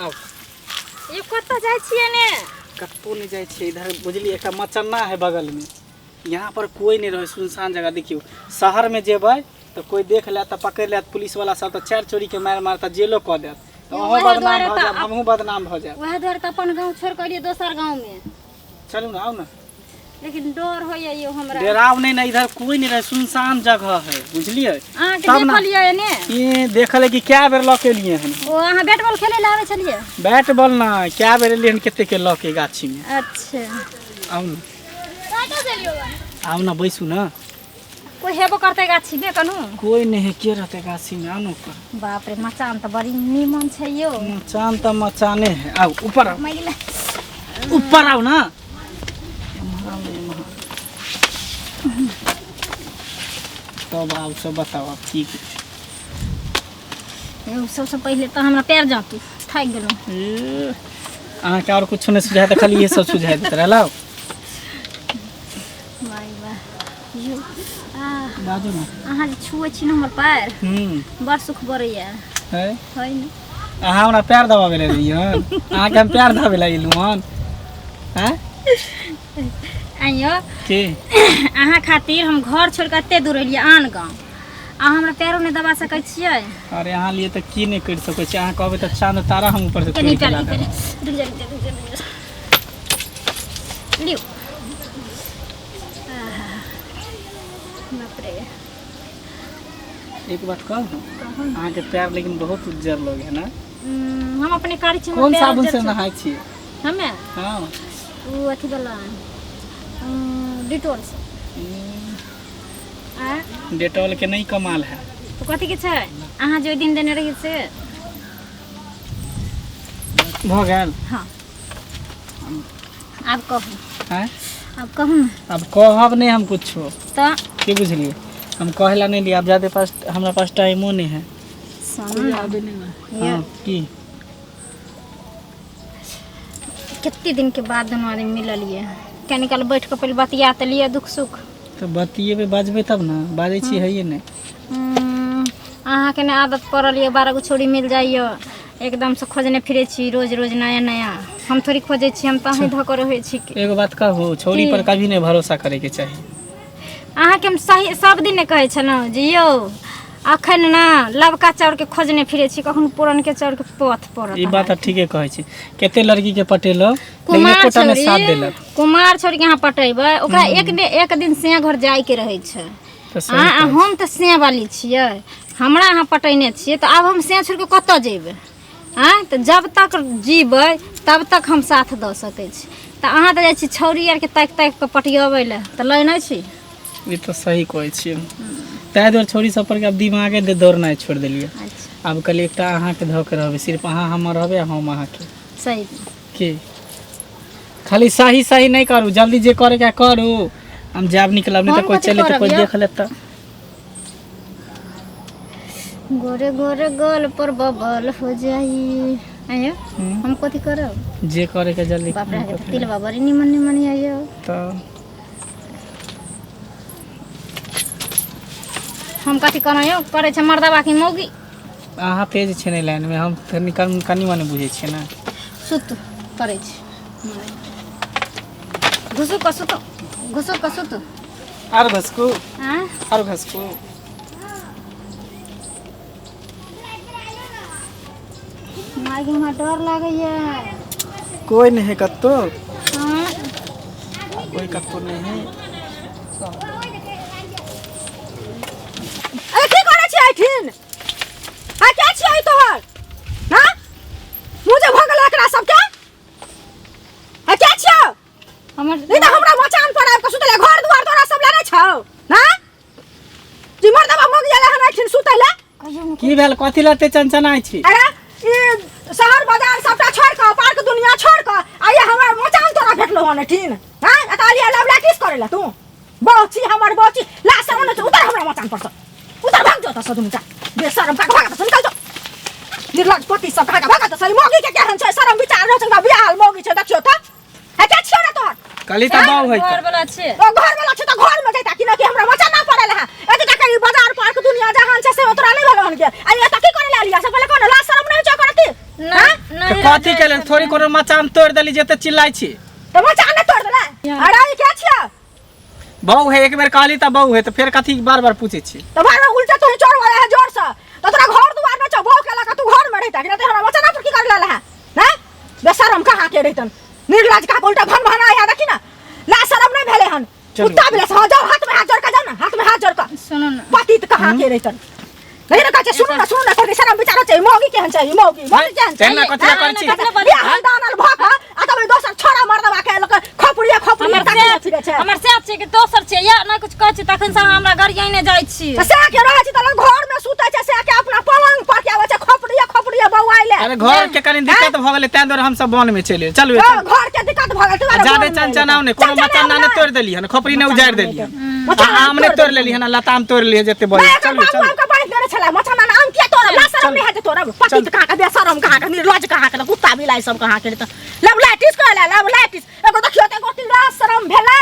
आउ। यो कतऽ जाइ छियै ने? कतहु नहि जाइ छियै। इधर बुझलियै, एकटा मचन्ना है बगलमे, यहाँ पर कोई नहि रहै, सुनसान जगह। देखियौ, शहरमे जेबै तऽ कोई देख लेत तऽ पकड़ि लेत, पुलिसवला सब तऽ चारि चोरीके मारि मारत, जेलो कऽ देत, तऽ यौ, अहूँ वएह बदनाम दुआरे भऽ तऽ जायब, हमहूँ बदनाम भऽ जायब। वएह दुआरे तऽ अपन गाँव छोड़ि कऽ एलियै दोसर गाँवमे। चलू ने, आउ ने। लेकिन डर होइए यौ हमरा। डराव नहीं ना, इधर कोई नहीं रहे, सुनसान जगह है, बुझलिए? अहाँके तब ना। देखल यऽ एने? ये देखल है कि क्या बेर लऽ के एलियै हन। ओ अहाँ बैट बॉल खेलै लए आबै छलियै? बैट बॉल ना, क्या बेर एलियै हन कते के लऽ के गाछी में। अच्छा। आउ ने, आउ ने, बैसू ने। कोई हेबो करतै गाछी में कनु? कोई नहीं है, के रहते गाछी में? आउ ने ऊपर। बाप रे, मचान तऽ बड़ी नीमन छै यौ। मचान तऽ मचाने है। आउ ऊपर, आउ। मैला। ऊपर आउ ना, एम्हर आउ ने, एम्हर। तब आउ, सब बताउ आब की यौ, सबसँ पहिले तऽ हमरा पैर जाँतू, थाकि गेलहुँ। ए, अहाँके आओर कुछो नहि सुझाय तऽ खाली इहे सब सुझाय दैत रहलौ। वाह वाह यौ, आ बाजू ने। अहाँ जे छुए छी ने हमर पैर, बड़ सुख बरैया। है। है ने? अहाँ हमरा पैर दबाबै लए एलियै हन? अहाँके हम पैर दबाबै लए एलहुँ हन? आँय? आइयो। की? अहाँ खातिर हम घर छोड़ि कऽ एते दूर एलियै आन गाँव, अहाँ हमरा पैरो नहि दबा सकै छियै? अरे, अहाँ लिए तऽ की नहि करि सकै छी। अहाँ कहबै तऽ चाँद तारा हम ऊपर से कनि तोड़ि कऽ पैर ला देब। रुकि जा, रुकि जा, रुकि जा, रुकि जा। लिउ। आहा, बाप रे। एक बात कहू? कहू ने। अहाँके पैर लेकिन बहुत उज्जर लोग है ना? हम अपने कारी छी, हमर कोन पैर साबुन उज्जर से छै। नहाय छियै? हमे? हँ। ओ अथी वाला डिटोल से। आ डेटॉल के नहीं कमाल है। तो कथी के छै? अहाँ जे ओहि दिन देने रहियै से। भऽ गेल? हँ, आब कहू। आँय? आब कहू ने। अब कहब नहीं हम कुछो। तऽ? की बुझलियै, हम कहै ला नहीं लियै। आब जादे पास हमरा पास टाइमो नहीं है। सुनू ने। हाँ, की? कते दिनके बाद दुनू आदमी मिललियै, कनि काल बैठ कऽ पहिले बतिया तऽ लिअ, दुख सुख। तऽ बतियेबै, बाजबै तब ने। बाजै छी हैये नहि। अहाँके ने आदत पड़ल यऽ, 12 गो छौड़ी मिल जाइए, एकदमसँ खोजने फिरै छी रोज रोज नया नया। हम थोड़ी खोजै छी, हम तऽ अहीं धऽ कऽ रहै छी। एगो बात कहू? छौड़ी की? पर कभी नहीं भरोसा करे के चाही। अहाँके हम सही सब दिन ने कहै छलहुँ जे यौ, अखन ने लबका चाउरके खोजने फिरै छी, कखन पुरनके चाउरके पथ पड़त। ई बात तऽ ठीके कहै छी। कते लड़की के पटेलो, लेकिन कुमार एकोटा ने छौड़ी साथ देलक। कुमार छौड़ीके अहाँ पटेबै, ओकरा एक ने एक दिन से घर जाइके रहै छै। तऽ सही आ कहै छी। हम तऽ से वाली छियै, हमरा अहाँ पटेने छियै तऽ आब हम से छोड़ि कऽ कतऽ जेबै? आँय, तऽ जब तक जीबै तब तक हम साथ दऽ सकै छी। तऽ अहाँ तऽ जाइ छी छौड़ी आरके ताकि ताकि कऽ पटियबै लए, तऽ लै नहि छी। ई तऽ सही कहै छियै। ताहि दुआरे छौड़ी सब पर के आब दिमागे दे दौड़नाइ छोड़ि देलियै। अच्छा। आब कहलियै एकटा अहाँके धऽ के रहबै, सिर्फ अहाँ हमर रहबै आ हम अहाँके। सही। की खाली सही सही नहि करू, जल्दी जे करैके है करू, हम जायब निकलब, नहि तऽ हम कोइ कथी चलि तऽ करब कोइ यौ? देख लेत तऽ। गोरे गोरे गोल पर बबल हो जाई। आयो। हम कथी करब? जे करैके जल्दी। बाप रे, अहाँके तऽ तिलबा बड़ी निमन निमन यऽ यौ। तऽ हम कथी करब यौ? करै छै मर्दबा की मौगी। अहाँ तेज छै ने लाइनमे, हम कनि कनि कनि मनि बुझै छियै ने। सुतू, करै छी। घुसू कऽ सुतू, घुसू कऽ सुतू। आर घसकू। आँय? आर घसकू। माय गे, हमरा डर लागैया। कोई नहीं है कत्तो। हाँ। कोई कत्तो नहीं है। अरे, की करै छी एहिठिन? आ के छियै तोहर? हाँ, मुँह जे भऽ गेलै एकरा सबके। आ के छियौ? हमर नहीं तऽ हमरा मचान पर आबि कऽ सुतले, घर दुआर तोरा सब लए नहि छौ? हाँ जी, मर्दबा मग गेलै हन एहिठिन सुतै लए। कहियो ने। की भेल? कथी लए एते चनचनाइ छी? अरे, ई शहर बाजार सबटा छोड़ कऽ, पार्क दुनिया छोड़ कऽ आ ये हमर मचान तोरा भेटलो हन एहिठिन? हाँ, एतऽ अलिया लवला किस करै लए तू? बौची, हमर बौची ला से ओने से उतर, हमरा मचान पर से उतर, भाग जो तऽ दुनू टा बेशरम का, भाग तऽ निकल जो। निर्लज पति सब भाग, भाग तऽ सही। मौगी के केहन छै शरम विचार रहै छै, बियाहल मौगी छै, देखियौ तऽ। है, के छियौ रे तोहर? कहली तऽ बाउ है। घर वाला छै। ओ घर वाला छै तऽ घर में जैता कि ना कि हमरा मचान ना पड़ल है? एते टाका ई बाजार पार्क दुनिया जहान छै से तोरा नहीं भेल हन के? आ एतऽ की करे ला लिया से पहिले? कोनो लाज शरम नहीं छौ करती? नहीं। तऽ कथी के लेल थोड़ी कोनो मचान तोड़ि देली जे एते चिल्लाइ छी? तऽ मचान नहि तोड़ देला? अरे ई के छियै? बहु है, एक बेर कहली तऽ बहु है, तऽ फेर कथी बार बार पूछै छी? तऽ बार बार उल्टा तोही चोर वाला है जोर से, तऽ तोरा घर दुआर नहि छौ, बहु के लऽ कऽ तू घर में रहिता कि नहि? तऽ हमरा मचाना पर की करे ला है? हैं, बेशरम कहाँ के रहितन, निर्लज कहाँ के, उल्टा भन भन आया। देखी ना, ला शरम नहीं भेले हन। चलू। कुत्ता भेले से। हाँ जाओ, हाथ में हाथ जोड़ के जाओ ना, हाथ में हाथ जोड़ के। सुनू ना। पतित कहाँ के रहितन, नहीं ना कहै छै, सुनू ना, सुनू ना, करके शरम विचार छै। मौगी केहन छै ई, मौगी मौगी केहन छै? तेना कथी करै छी? कथी लए? बियाह दानल भऽ कऽ आ तब दोसर छोड़ा मर्दवा के लोक खोपड़िया खोपड़िया हमर ताकने से फिरै छै। हमर से छै कि दोसर छै या नहि कुछ कहै छी तखन से अहाँ हमरा गरियाने जाइ छी। तऽ से के रहै छै तऽ लोक घर में सुतै छै, से के अपना पलंग पर के आबै छै खोपड़िया खोपड़िया बौआइ ले। अरे घर के कनी दिक्कत भऽ गेलै, ताहि दुआरे हमसब वन में चलि एलियै। चलू। हँ, घर के दिक्कत भऽ गेल आ जादे चनचनाउ नहि, कोनो मचाना नहि तोड़ि देली हन, खोपड़ी नहि उजाड़ि देली हन, आ आम नहि तोड़ि लेली हन, आ लताम तोड़ि लेली हन जते बड़ी। नहीं, एकर चलू बाबू चलू। आबि कऽ बान्हि देने छलै मचाना आम किया तोड़ब? ला शरम नहि हैत तोड़ब? पतित कहाँ के, बेशरम कहाँ के, निर्लज कहाँ के, कुत्ता बिलाइ सब कहाँ के। तऽ लव लाइटिस कहले, लव लाइटिस एगो देखियो तऽ एगो तीन शरम भेलै।